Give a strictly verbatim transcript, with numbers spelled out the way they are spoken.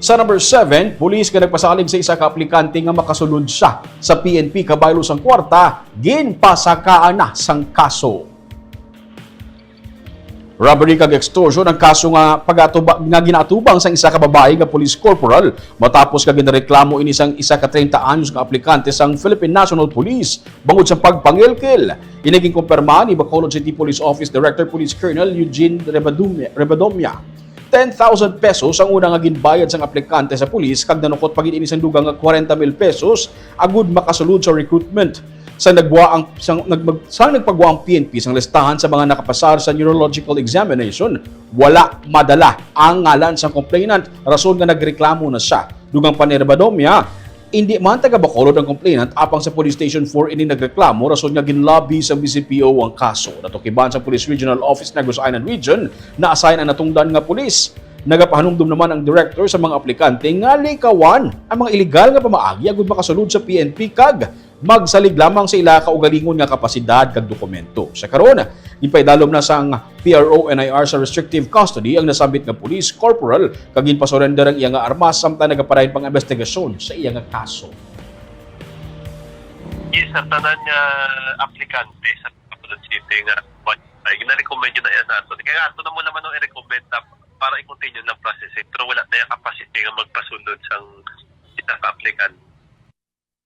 Sa number seven, pulis nga nagpasalig sa isa ka aplikante nga makasulod siya sa P N P kabaylo sang kwarta, ginpasakaan na sang kaso. Robbery kag extortion ang kaso nga pagatuba, nga ginaatubang sang isa ka babayi nga police corporal matapos nga ginareklamo ini sang isa ka treinta anyos nga aplikante sang Philippine National Police bangod sa pagpangilkil. Ini ginkumpirma ni Bacolod City Police Office Director Police Colonel Eugene Rebadomia. Rebadomia. Ten thousand pesos ang una nga ginbayad sang aplikante sa pulis kag nanukot pa gid ini sang dugang nga kwarenta mil pesos agud makasulod sa recruitment. Sang nagwa ang sang, nag, sang nagpagwa ang P N P sang listahan sa mga nakapasar sa neurological examination, wala madala ang ngalan sang complainant, rason nga nagreklamo na siya. Dugang pa ni Rebadomia, hindi man taga Bacolod ang complainant, apang sa Police Station four ini nagreklamo, rason nga ginlabi sa B C P O ang kaso. Natukiban sa Police Regional Office Negros Island Region, na-assign ang natungdan nga pulis. Nagapahanumdom naman ang director sa mga aplikante nga likawan ang mga iligal nga pamaagi agud makasulod sa P N P kag magsalig lamang sa ila kaugalingon nga kapasidad kag dokumento. Sa karon, ginpaidalom na sang P R O N I R sa restrictive custody ang nasambit nga police corporal kag ginpasurrender ang iya nga armas samtang nagapadayon pang investigasyon sa iya nga kaso. Yes, sa tanan nga aplikante sa Bacolod City nga ay ginarecommend yun na yan nato. Kaya ato na mo naman ang i-recommend na para i-continue ng processing pero wala na yung capacity nga magpasulod sang isa ka aplikante.